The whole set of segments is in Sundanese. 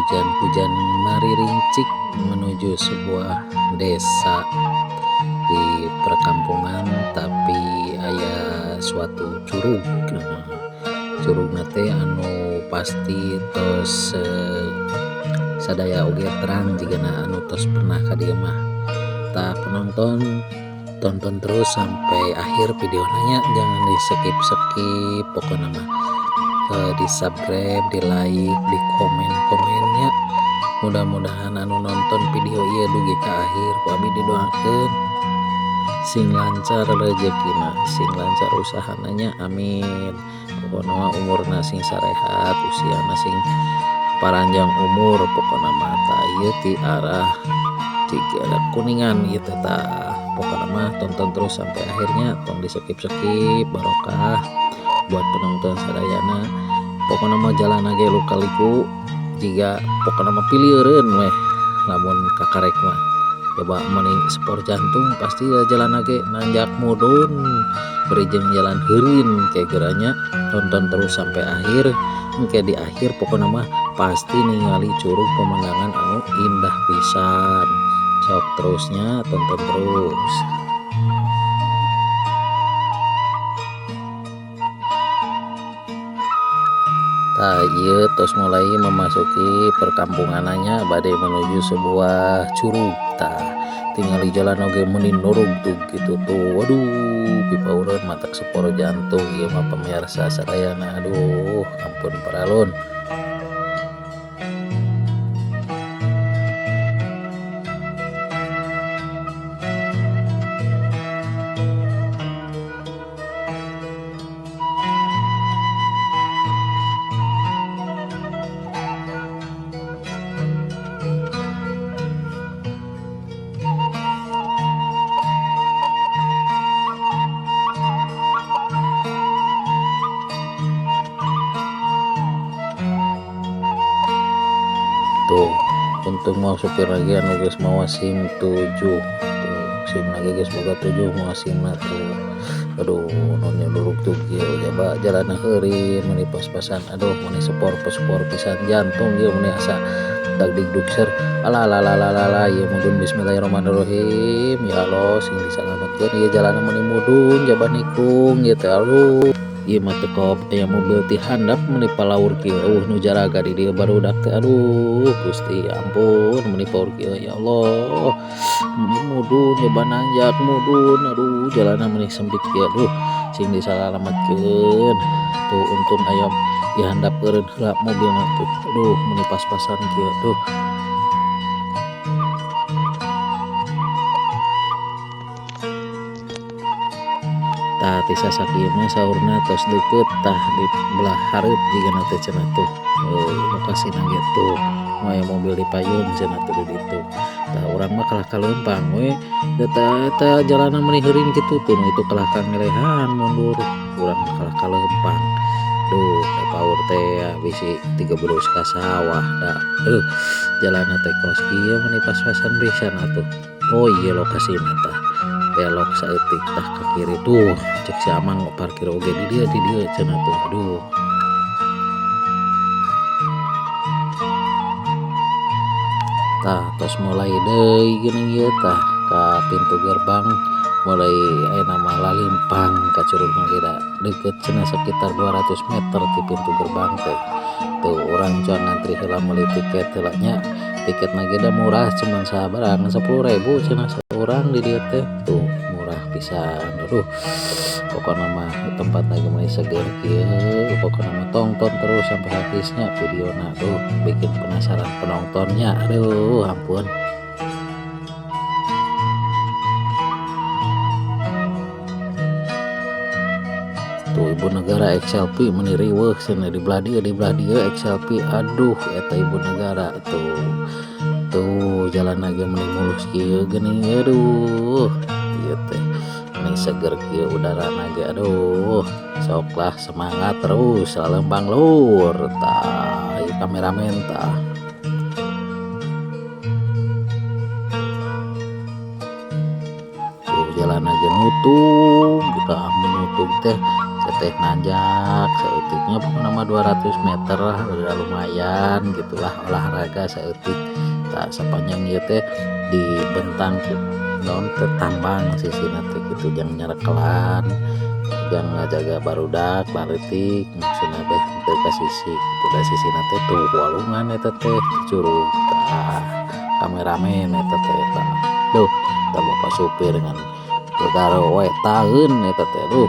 Hujan-hujan maririncik menuju sebuah desa di perkampungan, tapi aya suatu curug. Curugna teh anu pasti tos sadaya oge terang jigana anu tos pernah ka dieu mah. Tah penonton, tonton terus sampai akhir videona nya, jangan di skip-skip, pokona mah di subscribe, di like, di komen-komen nya. Mudah-mudahan anu nonton video ieu dugi ka akhir ku abi didoakeun sing lancar rezekina, sing lancar usahana nya, amin. Pokona mah umurna sing sarehat, usiana sing paranjang umur pokona mah. Tah ieu ti arah Kuningan ieu teh tah. Pokona mah tonton terus sampai akhirnya, tong di skip-skip, barokah buat penonton sadayana. Pokona mah jalan ge luka-liku jiga pokona mah pilieureun weh lamun kakarek mah. Coba mending sport jantung pasti ya, jalan ge nanjak mudun bari jeung jalan heureun kayak geranya. Tonton terus sampai akhir, engke di akhir pokona mah pasti ningali curug pemandangan anu indah pisan. Sok terusnya tonton terus. Tah ieu tos mulai memasuki perkampungananya bade menuju sebuah curug. Tah tingali jalan oge meuni nurugtug kitu tuh, waduh pipaureun matak seporo jantung ieu mah pemirsa sadayana, aduh ampun paralun. Tuh untung mau supir lagi anu geus mawa SIM 7 tuh, SIM lagi geus boga 7 mawa SIM na tuh. Aduh nonnya duluk tuh kieu jaba jalanna heureun meuni pas-pasan, aduh meuni sepor-sepor pisan jantung ieu meuni asa dagdigdug ser. Alah alah alah alah alah ieu mudun, bismillahirrahmanirrahim, ya Allah sing disalametkeun ieu jalanna meuni mudun jaba nikung ieu teh. Aduh ieu mah teu kop aya mobil ti handap meuni palaur kieu, eueuh nu jaraga di dieu barudak teh, aduh Gusti ampun meuni paur kieu ya Allah meuni mudun jaba nanjak mudun, aduh jalanna meuni sempit kieu, aduh sing disalametkeun. Tuh untung aya di handap eureun heula mobilna tuh, aduh meuni pas-pasan kieu tuh. Tah ti sasakieu mah saurna tos deukeut tah di belah hareup jigana teh cenah tuh, lokasina ge tuh aya mobil di payun cenah tuh di ditu. Tah urang mah kalah kaleumpang we eta eta jalanna meuni heureun kitu tuh, nu itu kalah ka ngelehan mundur, urang mah kalah kaleumpang. Duh da paur teh ya bisi tigebrus ka sawah da, jalanna teh kos kieu meuni pas-pasan pisan atuh. Oh iya lokasina tah belok saeutik tah ke kiri tuh, cek si Amang parkir oge di dieu di dieu cenah tuh, aduh. Tah tos mulai deui geuning ieu tah ka pintu gerbang mulai aya nama lalimpang ka curugna ge da deukeut cenah sekitar 200 meter ti pintu gerbang teh. Tuh urang cuang ngantri heula meuli tiket heula nya, tiketna ge da murah cuman sabaraha 10.000 cenah saurang di dieu teh, tuh murah pisan. Aduh pokona mah tempatna ge meuni seger kieu, pokona mah tonton terus sampai habisnya videona, aduh bikin penasaran penontonnya, aduh ampun. Tuh ibu negara XLP meuni riweuh cenah di belah dieu, di belah dieu XLP, aduh eta ibu negara tuh. Tuh jalan lagi meuni mulus kieu geuning, aduh ieu teh meuni seger kieu udarana ge, aduh sok lah semangat terus lalembang lur. Tah ieu kameramen tah. Tuh jalan lagi nutung, kita menutung teh Teteh nanjak saeutiknya pokona mah 200 meter lah, udah lumayan gitulah olahraga saeutik. Tah sapanjang ieu teh dibentang naon teh tambang sisina teh kitu jang nyarekelan jang ngajaga barudak laletik maksudna beh teu ka sisi kitu da sisina teh tuh walungan eta teh curug. Tah kameramen eta teh tah duh tah bapak supir ngan gagaro we taeun eta teh duh.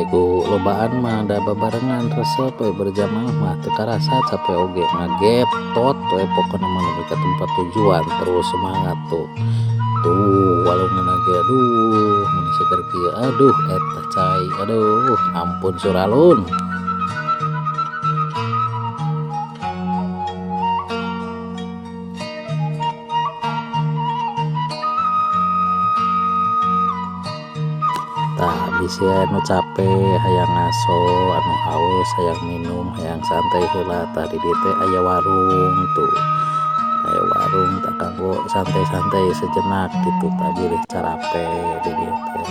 Ku lobaan mah da babarengan resep we berjamaah mah teu karasa capek oge ngagetot we pokona mah nepi ka tempat tujuan terus semangat tuh. Tuh walungan ge aduh mun seger kieu aduh eta cai aduh ampun suralun. Tah bisi anu capek hayang ngaso anu haus hayang minum hayang santai heula tah di dieu teh aya warung tuh aya warung tah kanggo santai-santai sejenak gitu tah bilih carape di dieu teh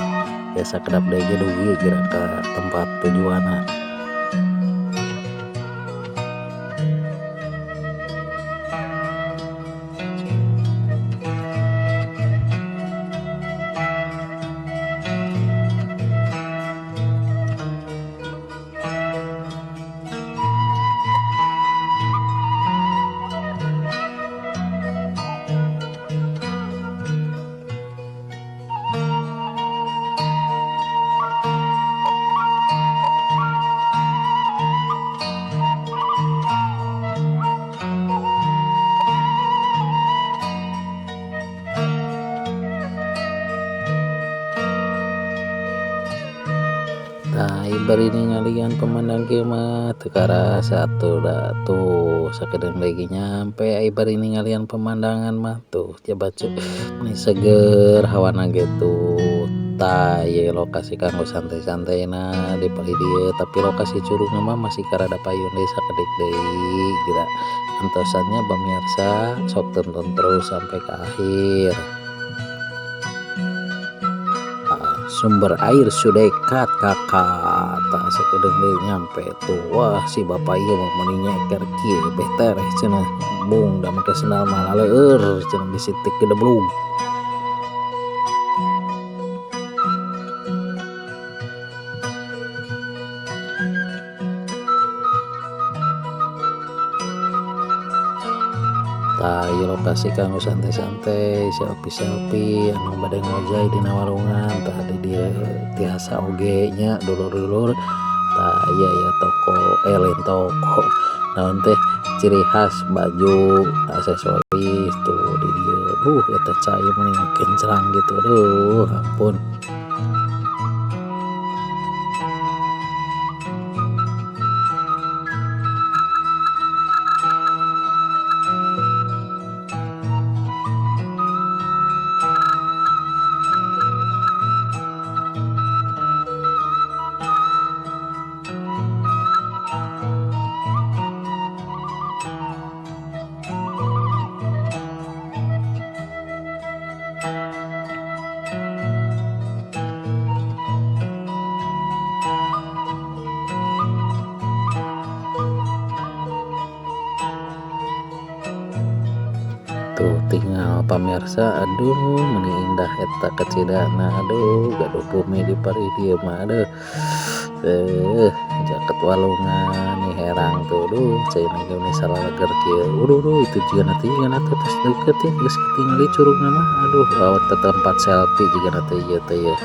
biasa kedap deui ge dugi geura ka tempat tujuanna. Tah bari ningalian pemandangan kieu mah teu karasa atuh da tuh sakedeung deui ge nyampe ai bari ningalian pemandangan mah tuh coba meni seger hawana ge tuh. Tah ieu lokasi kanggo santai-santaina di palih dieu tapi lokasi curugna mah masih karada payun deui sakedik deui geura antosannya pamirsa sok tonton terus sampai ke akhir. Sumber air Sudekat kakak tah sakedeung deui nyampe tuh. Wah si bapak ieu mah meuni nyeker kieu beh tereh cenah bung da make sendal mah laleur cenah bisi teu gedeblug. Tah ieu lokasi kanggo santai-santai selfie-selfie anu bade ngojay dina walungan tah di dieu tiasa oge nya dulur-dulur. Tah ieu aya toko lain toko naon teh ciri khas baju aksesoris tuh di dieu. Duh eta cai meni kincrang gitu aduh ampun. Tuh tinggal pamirsa aduh meni indah eta kecidana aduh gaduh bumi di pari dieu mah aduh jaket walungan nih herang tuh duh caina ge meni salaleger kieu uduh duh itu jigana teh jigana teh tos deukeut ya geus katingali curugna mah aduh laut teh tempat selfie jigana teh ieu teh ye.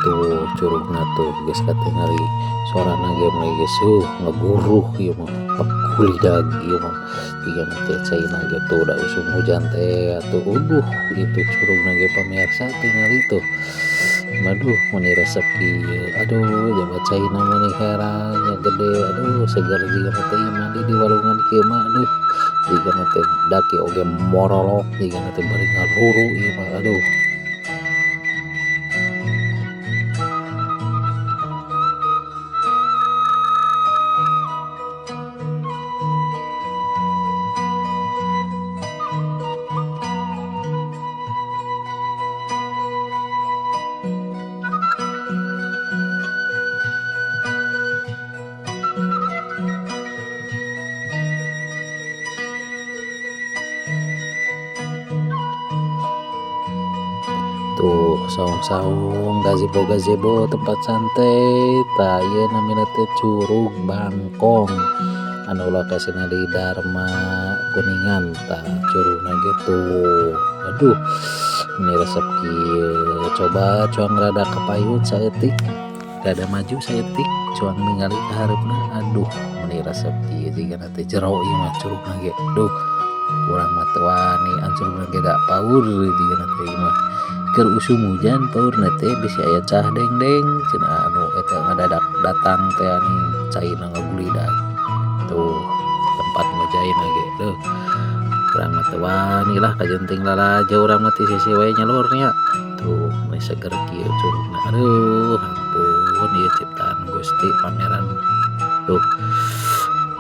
Tuh curugna tuh geus katingali sorana ge meni geus ngeguruh ieu mah pakulidag ieu mah jigana teh caina ge tuh da usum hujan teh atuh uduh itu curugna ge pamirsa tingali tuh aduh meni resep kieu aduh jabat caina meni herang nya gede aduh seger jigana teh ieu mandi di walungan kieu mah aduh jigana teh daki oge morolok jigana teh bari ngaruru ieu mah aduh. Tuh saung-saung, gazebo-gazebo, tempat santai. Tah, ieu namina teh Curug Bangkong anu lokasina di Darma, Kuningan. Tah, curugna ge tuh, aduh, meni resep kieu. Coba cuang rada kapayun saeutik, rada maju saeutik, cuang ningali ka hareupna. Aduh, meni resep kieu, jigana teh jero ieu mah curugna ge. Duh, urang mah teu wani ancrugna ge, da paur jigana teh ieu mah. Keur usum hujan paurna teh, bisi aya cah dengdeng cenah anu eta ngadadak datang teh ning caina ngagulidag. Tuh tempat ngojayna ge. Duh, urang mah teu wani lah, kajenting lalajo urang mah ti sisi wae nya, lur, nya. Tuh, meni seger kieu curugna. Aduh, ampun, ieu ciptaan Gusti Pangeran. Tuh,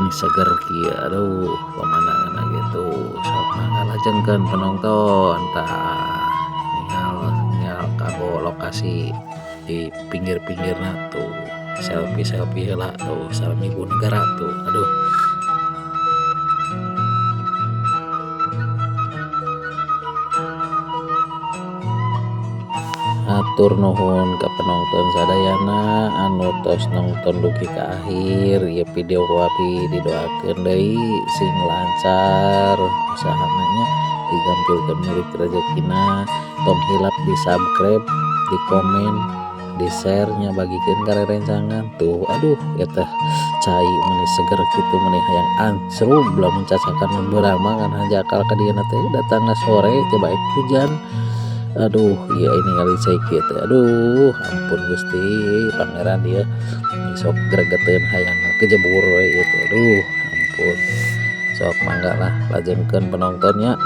meni seger kieu. Aduh, pemandanganna ge tuh. Sok mangga lajengkeun penonton. Tah, ningal ningal kanggo lokasi di pinggir-pinggirna tuh, selfie selfie heula tuh sareng ibu negara tuh. Aduh. Hatur nuhun ka penonton sadayana anu tos nonton dugi ka akhir ieu video. Ku abi didoakeun deui sing lancar usahana nya, digampilkeun milik rezekina. Tong hilap di subscribe, di komen, di share nya, bagikeun ka rerencangan. Tuh, aduh, eta cai meni seger kitu, meni hayang ancrub. Lamun cacakan mun beurang mah ngan hanjakal ka dieu teh datangna sore, coba hujan. Aduh, ieu ningali cai kieu teh, aduh, ampun Gusti Pangeran, ieu sok gregeteun hayang kejebur we ieu teh. Aduh, ampun. Sok mangga lah, lajengkeun penontonnya.